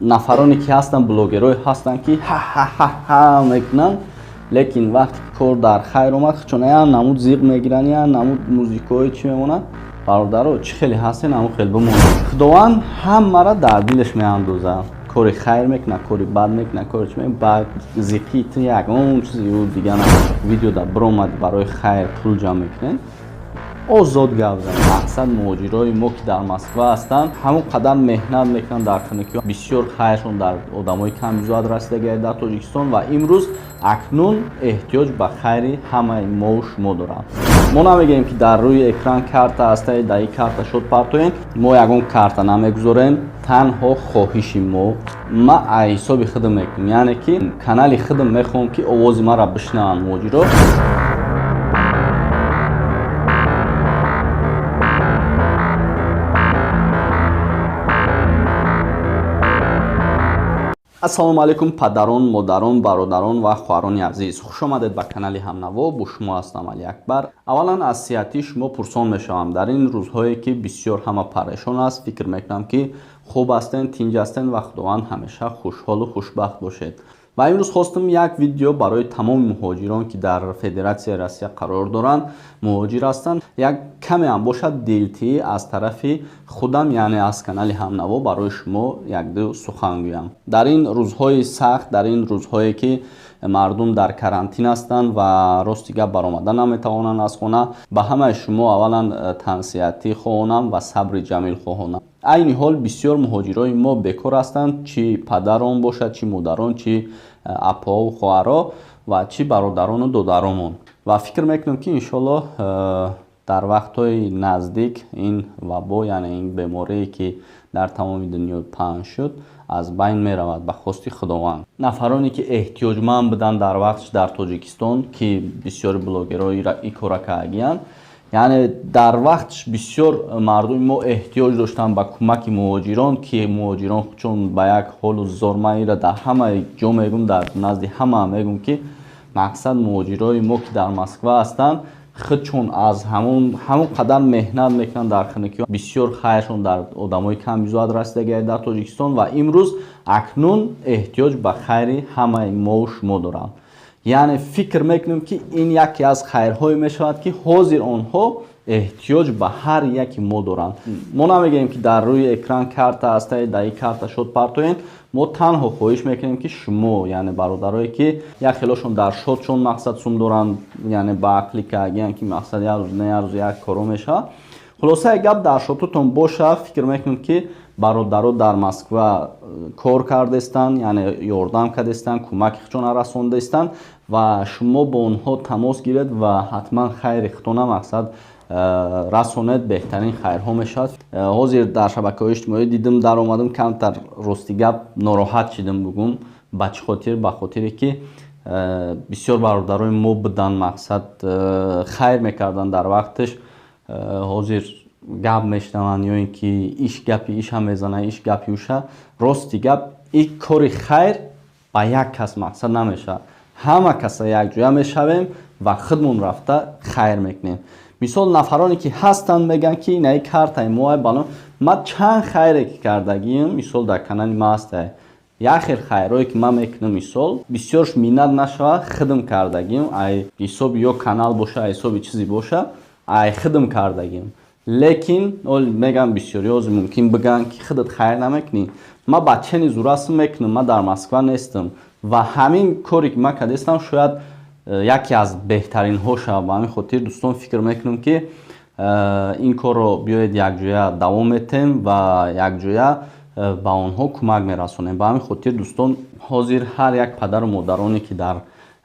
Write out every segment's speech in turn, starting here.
Нафароне ки ҳастанд, блогерое ҳастанд, ки ҳа-ҳа-ҳа-ҳа мекунанд, лекин вақте ки кор дар хайр омад, чун я намуд зиқ мегиранд, я намуд музикаҳои чӣ мемонанд. Бародаро, чӣ хеле ҳастен, ҳамон хел бимонед. Худованд ҳамаро дар дилаш меандозад. Кори хайр мекунад, кори бад мекунад, кори чӣ мекунад, ба зиқии ту ягон чизи дига намешавад. Видеода биромад, барои хайр пул ҷамъ мекунед, озод гап занед. Мақсад, муҳоҷирои мо, ки дар Москва ҳастанд, ҳамон қадар меҳнат мекунанд дар хунукиҳо, бисёр хайршон дар одамои камбизоат расидагиа дар Тоҷикистон ва имрӯз акнун эҳтиёҷ ба хайри ҳамаи мову шумо доранд. Мо намегӯем, ки дар рӯи экран карта ҳастае, дар ин карта шод партоем. Мо ягон карта намегузорем. Танҳо хоҳиши мо, ма аз ҳисоби худам мекунем, яъне ки канали худам мехоҳам, ки овози маро бишнаванд муҳоҷиро. Ассалому алайкум, падарон, модарон, бародарон ва хоҳарони азиз, хуш омадед ба канали Ҳамнаво. Бо шумо ҳастам Алиакбар. Аввалан, аз сиҳатии шумо пурсон мешавам. Дар ин рӯзҳое ки бисёр ҳама парешон аст, фикр мекунам, ки хуб ҳастен, тинҷ ҳастен ва Худованд ҳамеша хушҳолу хушбахт бошед. Ва имрӯз хостам як видео барои тамоми муҳоҷирон, ки дар Федератсияи Россия қарор доранд, муҳоҷир ҳастанд, як каме ҳам бошад дилтӣ аз тарафи худам, яъне аз канали Ҳамнаво, барои шумо якду сухан гӯям. Дар ин рӯзҳои сахт, дар ин рӯзҳое ки мардум дар карантин ҳастанд ва рости гап баромада наметавонанд аз хона, ба ҳамаи шумо аввалан тансиҳатӣ хоҳонам ва сабри ҷамил хоҳонам. Айни ҳол бисёр муҳоҷирои мо бекор ҳастанд, чӣ падарон бошад, чӣ модарон, чӣ апоу хоҳаро ва чӣ бародарону додаромон. Ва фикр мекунам, ки иншоаллоҳ дар вақтҳои наздик ин вабо, яъне ин беморие, ки дар тамоми дунё паҳн шуд, аз байн меравад ба хости Худованд. Нафароне ки эҳтиёҷманд буданд дар вақтш дар Тоҷикистон, ки бисёри блогерҳо ин кора кардагиянд, яъне дар вақтш бисёр мардуми мо эҳтиёҷ доштанд ба кӯмаки муҳоҷирон, ки муҳоҷирон чун ба як ҳолу зор, ман инро дар ҳамаи ҷо мегӯм, дар назди ҳама мегӯм, ки мақсад, муҳоҷирои мо, ки дар Москва ҳастанд, худчун аз ҳамон қадар меҳнат мекунанд дар хунукиҳо, бисёр хайршон дар одамои камбизоат расидагиа дар Тоҷикистон ва имрӯз акнун эҳтиёҷ ба хайри ҳамаи мову шумо доранд. Яъне фикр мекунем, ки ин яке аз хайрҳое мешавад, ки ҳозир онҳо эҳтиёҷ ба ҳар яки мо доранд. Мо намегӯем, ки дар рӯи экран карта ҳастае, дар ин карта шод партоем. Мо танҳо хоҳиш мекунем, ки шумо, яъне бародарое, ки як хелошон дар шодшон мақсад сум доранд, яъне ба ақли каагиян, ки мақсад як рӯз не як рӯз як коро мешавад. Хулосаи гап, дар шотутон боша. Фикр мекунем, ки бародаро дар Москва кор кардастанд, яъне ёрдам кардастанд, кӯмаки худшона расондаистанд ва шумо бо онҳо тамос гиред ва ҳатман хайри худтона мақсад расонед, беҳтарин хайрҳо мешавад. Ҳозир дар шабакаҳои иҷтимоӣ дидим, даромадам, камтар рости гап нороҳат шидам, бугум. Ба чӣ хотир? Ба хотире ки бисёр бародарои мо буданд, мақсад хайр мекарданд дар вақташ, ҳозир гап мешнаванд ё ин ки иш гапи иша мезанад, иш гапи уша. Рости гап, ин кори хайр ба як кас мақсад намешавад. Ҳама каса якҷоя мешавем ва худмон рафта хайр мекунем. Мисол, нафароне ки ҳастанд, мегӯянд, ки инаи картаи мо бало. Ман чанд хайре ки кардагиам, мисол, дар канали ма ҳастае як хел хайрое, ки ман мекунам, мисол, бисёрш миннат нашавад, худм кардагиам, ай ҳисоби ё канал боша, ай ҳисоби чизе боша, ай худм кардагиам. Лекин мегӯям, бисёриҳо мумкин бигӯянд, ки худат хайр намекунӣ. Ман ба чени зурастм мекунам, ман дар Москва нестам ва ҳамин коре ки ман кардастам, шояд яке аз беҳтаринҳо шавад. Ба ҳамин хотир, дӯстон, фикр мекунам, ки ин корро биёед якҷоя давом метем ва якҷоя ба онҳо кӯмак мерасонем. Ба ҳамин хотир, дӯстон, ҳозир ҳар як падару модароне, ки дар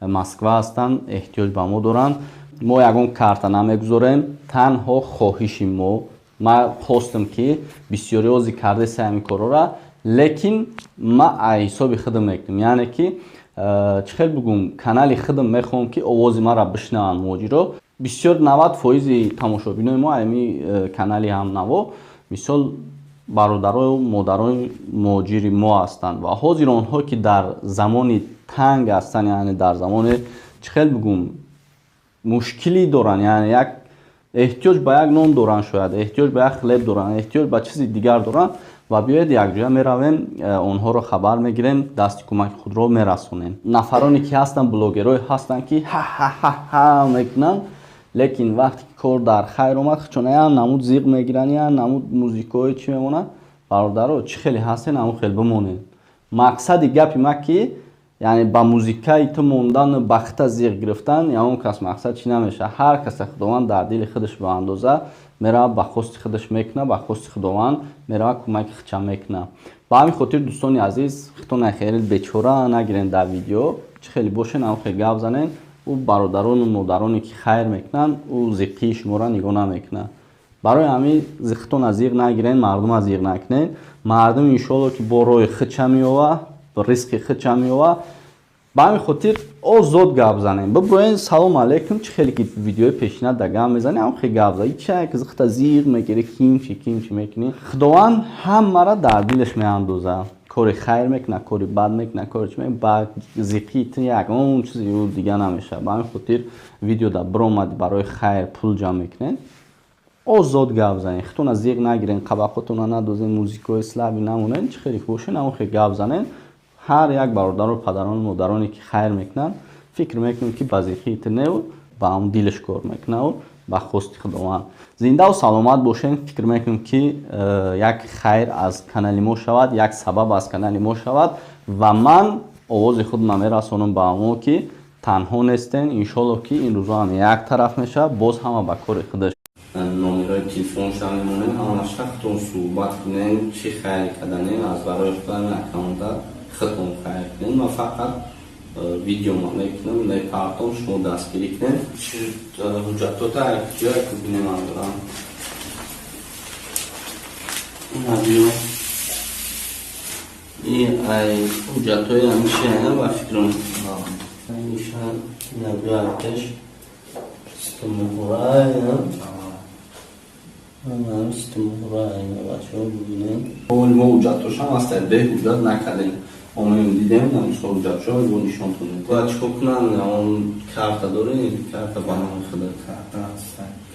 Москва ҳастанд, эҳтиёҷ ба мо доранд. Мо ягон карта намегузорем. Танҳо хоҳиши мо, ман хостам, ки бисёриҳо зи кардаиста ҳамин корҳоро, лекин ман аз ҳисоби худам мекунем, яъне ки чӣ хел бугум, канали худам мехоҳам, ки овози маро бишнаванд муҳоҷиро. Бисёр 90% тамошобинои мо ҳами канали Ҳамнаво, мисол, бародарою модарои муҳоҷири мо ҳастанд ва ҳозир онҳо, ки дар замони танг ҳастанд, яъне дар замони, чӣ хел бугум, мушкилӣ доранд, яъне як эҳтиёҷ ба як нон доранд, шояд эҳтиёҷ ба як хлеб доранд, эҳтиёҷ ба чизи дигар доранд. Ва биёед, якҷоя меравем, онҳоро хабар мегирем, дасти кӯмаки худро мерасонем. Нафароне ки ҳастанд, блогерое ҳастанд, ки ҳа-ҳа-ҳа-ҳа мекунанд, лекин вақте ки кор дар хайр омад, чун як намуд зиқ мегиранд, як намуд музикаҳое чӣ мемонанд. Бародаро, чӣ хеле ҳастен, ҳамон хел бимонед. Мақсади гапи ма ки, яъне ба музикаи ту мондану ба хита зиқ гирифтан ягон кас мақсад чӣ намешавад. Ҳар каса Худованд дар дили худаш ба андоза меравад, ба хости худаш мекунад, ба хости Худованд меравад, кӯмаки худша мекунад. Ба ҳамин хотир, дӯстони азиз, худтон хеле бечора нагирен. Дар видео чӣ хеле бошен, ҳамон хел гап занен. Ӯ бародарону модароне ки хайр мекунанд, ӯ зиққии шуморо нигоҳ намекунад. Барои ҳамин худтона зиқ нагирен, мардума зиқ накунен. Мардум, иншоалло, ки бо роҳи худша меёвад, ризқи худша меёвад. Ба ҳамин хотир озод гап занем, биброен, салом алейкум. Чӣ хеле ки видеои пешина да гап мезанем, ҳам хел гап зан. Ча хита зиқ мегирӣ, кимчи кимчи мекунӣ? Худованд ҳамаро дар дилаш меандозад. Кори хайр мекунад, кори бад мекунад, кори чи, ба зиқии ту ягон чизи ӯ дига намешавад. Ба ҳамин хотир видеода биромадӣ, барои хайр пул ҷамъ мекунед, озод гап занед, худтона зиқ нагирен, қабақотона надозен, музикаҳои слабый намонед. Чӣ хеле бошен, ҳамон хел гап занед. Ҳар як бародару падарону модароне ки хайр мекунанд, фикр мекунем, ки ба зиқии ту неу, ба ҳамон дилаш кор мекунаву ба хости Худованд. Зиндаву саломат бошен. Фикр мекунем, ки як хайр аз канали мо шавад, як сабаб аз канали мо шавад ва ман овози худро мерасонам ба ҳамо, ки танҳо нестен. Иншолло, ки ин рӯзо ҳам як тараф мешавад, боз ҳама ба кори худаш. Номерои телефонша мемонем, ҳамаша худтон суҳбат кунем. Чӣ хайр карданем, аз барои худам аккаунта худтон хайр кунем. Ман фақат видеома мекунам, мепартом, шумо дастгирӣ кунем. Ҳуҷҷатота ҷое ки бинем, ман дорам. Ина биё, и ай ҳуҷҷатҳои ҳамиши ба фикрам. Иша, ина биё, пеш ситумуҳурай ситумуҳурай, бачаҳо, бибинем. Мо ҳуҷҷатҳошам ҳаста, бе ҳуҷҷат накардем. Омем, дидем, мисол, ҳуҷҷатҳо бо нишонтон. Бояд чикор кунанд? Он карта дорем, карта ба номи худат?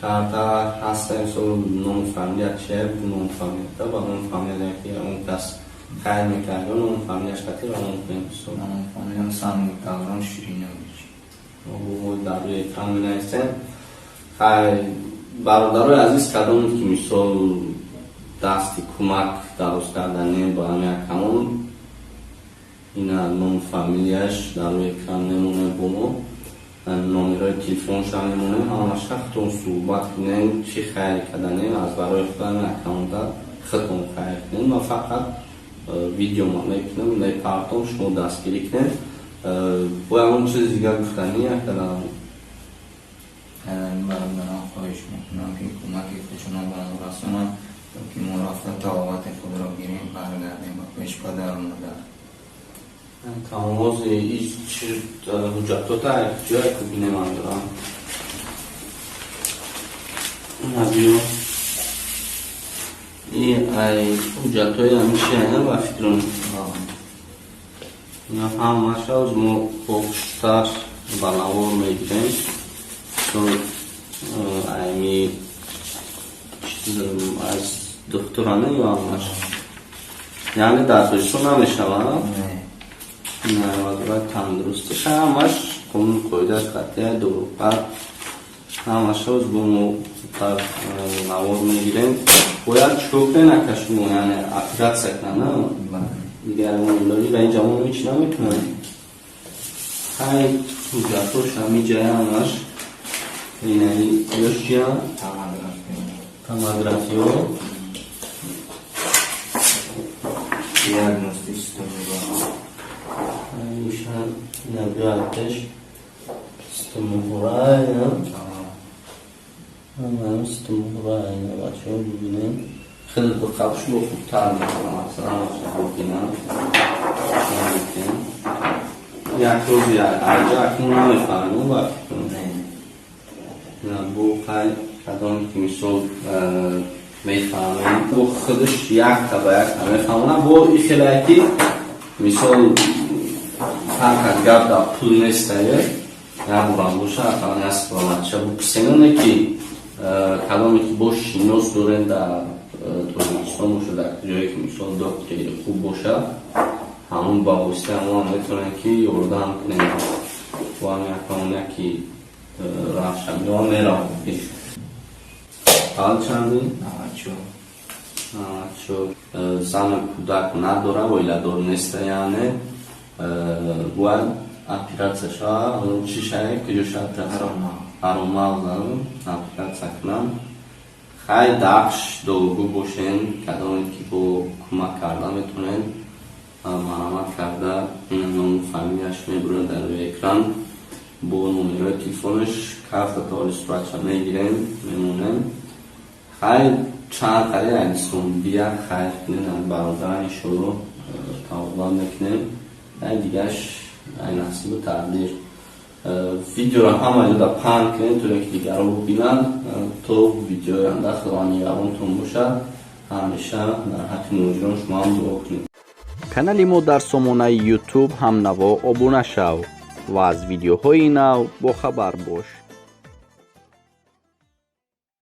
Карта ҳаста. Мисол, ному фамилия чия? Ному фамилията, ба ному фамилия ки он кас хайр мекард, ному фамилияш қатӣ равон кунем, мисол. Фамилиям Даврон Ширинович. Дар рӯи экран менависем. Хай, бародарои азиз, кадом ки, мисол, дасти кӯмак дароз карданем ба ҳамин акамон, ина ному фамилияш дар рӯи экран мемонем, бо мо номерои телефонша мемонем, ҳамаша худтон суҳбат кунем. Чӣ хайр карданем, аз барои худам аккаунта худтон хайр кунем. Ман фақат видеома мекунам, мепартом, шумо дастгирӣ кунем. Бо ягон чизи дигар гуфтанӣ якадам? Бародарон, хоҳиш мекунам, ки кӯмаки худшонро ба мо расонанд, то ки мо рафта табобати худро гирем, баргардем ба пеш падару модар. Тамози ҳуҷҷатота ҷое ки бинем, ман дорам. Ина биё, и ай ҳуҷҷатҳои ҳамиши ба фикрам. Ина ҳамаша мо бохуштар ба навор мегирем, чун айми аз духтуране ё ҳамаш, яъне дар Тоҷикистон намешавад. Не, вазорати тандурустӣ ҳамаш қонун қоидааш қатъия, дорупар ҳамаша бо мо навор мегирем. Бояд чикор кунем, ака, шумо, яъне оператсия кунанд, дигар илоҷи ба ин ҷавон ҳеч намекунанд. Хай, ҳуҷҷатҳош ҳамиҷая ҳамаш. Инаи ёш чия? Томографиё. Диагностический. Иша, ина биё, пеш ситумуҳурай ситумуҳурай, бачаҳо, бибинем. Хеле диққат, шумо хубтар мекунам, масалан, бибинам. Як рӯз айҷа акнун намефаҳмем, ба фикрам. Бо қай кадом ки, мисол, мефаҳмем, бо худаш якта ба якта мефаҳмонам. Бо ихелае ки, мисол, фарқ гап дар пул нестае, як борам боша, ақаллан як сифонача бупурсеноне ки кадоме ки бо шинос дорем дар Тоҷикистон бошад, дар ҷое ки, мисол, доктори хуб бошад, ҳамун ба воситаи ҳамон метавонем, ки ёрдам кунем. Бо ҳам якамон яки рафшамиҳо меравам. Ҳал чанди? 94. 94. Зану кӯдак надора, оиладор неста, яъне бояд оператсия шава. Чӣ шае, куҷо ша оператсия? Ҳаромағз оператсия кунам. Хай, дахш дуогӯ бошен. Кадоме ки бо кӯмак карда метавонед, марҳамат карда, ному фамилияш мебурад дар рӯи экран бо номерои телефонаш, карта толи суратша мегирем, мемонем. Хай, чанд қари айдисон бия, хайр кунем, бародаран, иншолло тавба мекунем. Ай, дигаш ай насибу тақдир. Видеоро ҳама ҷода паҳн кунед, то ки дигарро бубинанд. То видеои оянда Худованд нигаҳбонтон бошад. Ҳамеша дар ҳаққи муҳоҷирон шумо ҳам дуо кунед. Канали мо дар сомонаи Ютуб «Ҳамнаво» обуна шав ва аз видеоҳои нав бохабар бош.